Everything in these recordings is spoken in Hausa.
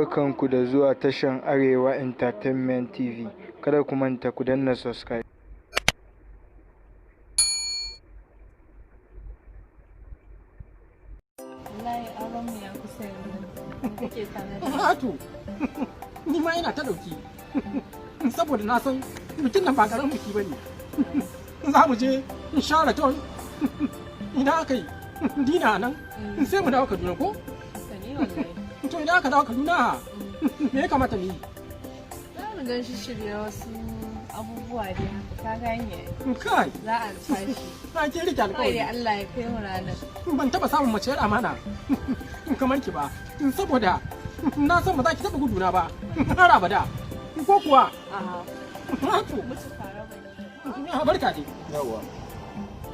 Barkanku da zuwa tashan Arewa Entertainment TV. Kada ku manta ku danna subscribe. Wallahi auren mu ya kusa yanzu. Me kake tanadi? Hatu, ni ma ina ta ɗauki. Saboda na san bikin nan ba ƙaramin biki ba ne. Za mu je in share ton idan aka yi dina nan sai mu dawo Kaduna ko? Haka ne wallahi. To idan aka dawo Kaduna, me ya kamata mu yi? Za mu dan shirya wasu abubuwa dai haka, ka gane. Kai, Za a tashi. na ke rike Kawai dai alƙawari. Allah ya kai mu ranar. Ban taɓa samun mace yar amana kamar ki ba. Saboda na san ba za ki taɓa guduna ba har abada. Ko kuwa? A'a. Hatu, Mutu fara bane. barka dai. Yawwa.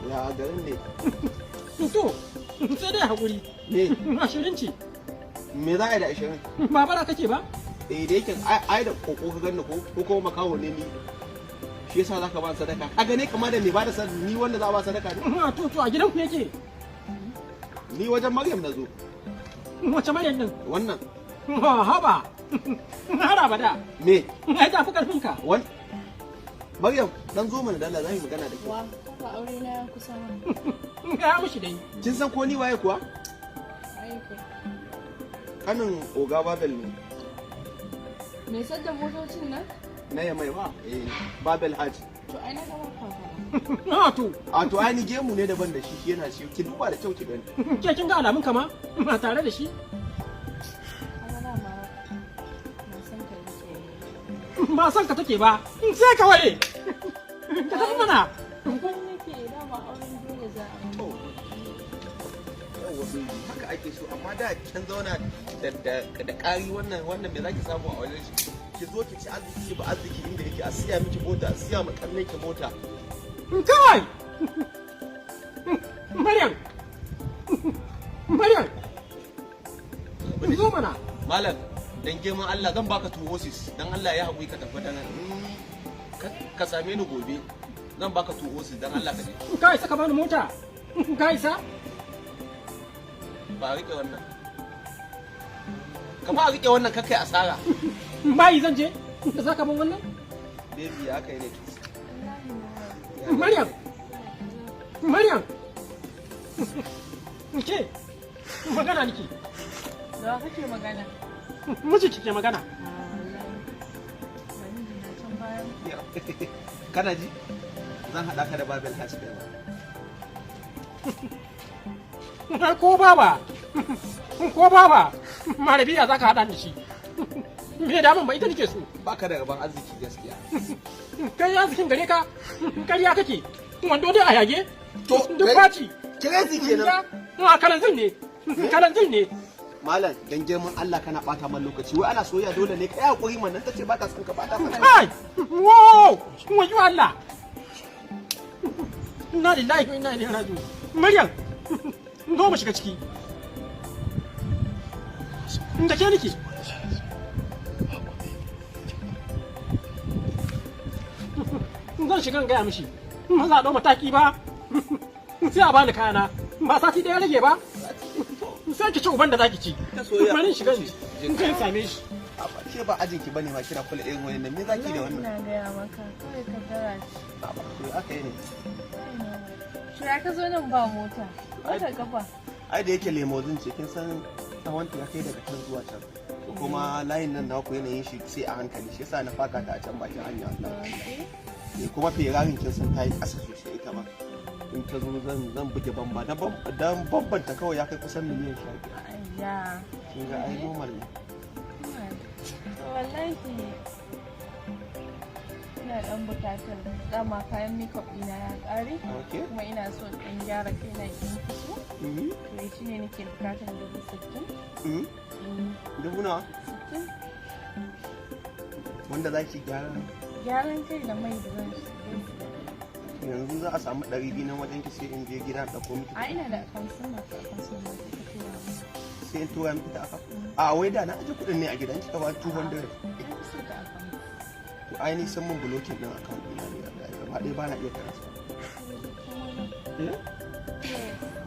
Ya garin ne? To, sai dai haƙuri. Me? 20 ce. Me za a yi da 20? Ba bara kake ba? Eh, da yake ai da koko ka ganni ko kuma makaho ne ni. Shi yasa zaka ba sadaka. Ka gane kama da me ba da sadaka, ni wanda za a ba sadaka ne? To, a gidanku yake? Ni wajen Maryam na zo. Wace Maryam din? Wannan. Haba. Har abada. Me? Ai tafi karfin ka. Wan Maryam, dan zo mana dalla, za mu yi magana da ke. Wa, ba aure na ya kusa ma. Ga mishi dai. Kin san ko ni waye kuwa? Ai kai. Kanin Oga Babel ne. Me sadda motocin nan? Na Yamai ba? Eh, Babel Hajj. To ai na ga ba ka. Ha to, A to ai ni gemu ne daban da shi, shi yana shi. Ki duba da kyau ki gani. Ke kin ga alamun kama ba tare da shi? Kaga dama na san ka nake yi. Ba san ka take ba. Sai ka ware. Ka tafi mana. Kun nake dama auren dole za a yi. To. Yawwa baby, haka ake so, amma da kin zauna da ƙari, wannan me zaki samu a wajen shi? Ki zo ki ci arziki, ba arziki inda yake a siya miki mota, a siya ma kanne ki mota. Kai. Maryam. Maryam. Zo mana. Malam, dan girman Allah zan baka two horses, dan Allah ya haƙuri ka tafi, dan ka same ni gobe, zan baka two horses, dan Allah ka je. Ka isa ka bani mota? Ka isa? Ba rike wannan, kama a rike wannan, kakai asara. Bayi zan je da za ka ban wannan? Baby, ya kai ne? Wallahi na Maryam! Maryam! Ke, magana nake. Da wa kake magana? Miji kike magana. Ah, wallahi. Bani na can bayan. Kana ji, zan haɗa ka da Babel Hajj kai ma. Ko baba, ko baba, Marabiya za ka haɗa da shi. Me damun ba ita nake so. Baka da rabon arziki gaskiya. Kai arzikin gare ka, ƙarya kake. Wando dai a yage, To, duk faci. Kirezi kenan. A kalanzin ne, kalanzin ne. Malam, dan girman Allah kana bata man lokaci. Wai ana soyayya dole ne kai hakuri man nan tace ba ta son ka, ba ta son ka. Kai! Wow! Wayo Allah! Inna lillahi wa inna ilaihi raji'un. Maryam, zo mu shiga ciki. Da ke nake. Zan shiga in gaya mishi. Ba za a ɗau mataki ba. Sai a bani kayana. Ba sati ɗaya rage ba. Sai ki ci uban da zaki ci. Ta soyayya. Bari in shiga in kai same shi. Ba ke ba ajin ki bane ma, kina kula irin wannan, me zaki da wannan? Ina gaya maka, kawai kaddara ce. Ba to aka yi ne. To ya ka zo nan ba mota? Motar kafa. Ai da yake limousine ce, kin san tsawon ta ya kai daga can zuwa can. To kuma layin nan naku yanayin shi sai a hankali, shi yasa na faka ta a can bakin hanya wallahi. Eh, kuma Ferrarin kin san ta yi ƙasa sosai ita ma. In ta zo zan buge bamba dan bambanta kawai ya kai kusan miliyan 15. Ayya. Kin ga ai normal ne. To wallahi ina dan bukatar, dama kayan makeup ɗina ya ƙare. Kuma ina so in ɗan gyara kaina in fito. To shi ne nake bukatar 60,000. Dubu nawa? 60. Wanda za ki gyara? Gyaran kai da mai da zan siya. Yanzu za a samu 200 nan wajen ki, sai in je gida in ɗauko miki. A ina da account number, ta account number sai ka tura min. Sai in tura miki ta aka. A wai da na aje kuɗin ne a gidan kika ba 200. Na fi so ta account. To ai ni sun mun blocking ɗin account ɗina ne wallahi, gaba ɗaya ba na iya transfer. Eh?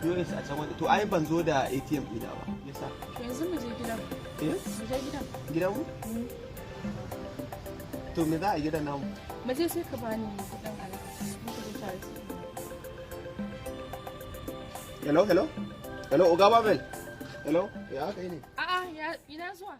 POS a can waje. To ai ban zo da ATM ɗina ba. Yasa. To yanzu mu je gidan. Eh? Mu je gidan. Gidan mu? To me za a gidan namu? Mu je sai ka bani kuɗin a lokacin. Muka je tare su. Hello, hello? Hello, Oga Babel? Hello? Ya aka yi ne? A'a, ya ina zuwa.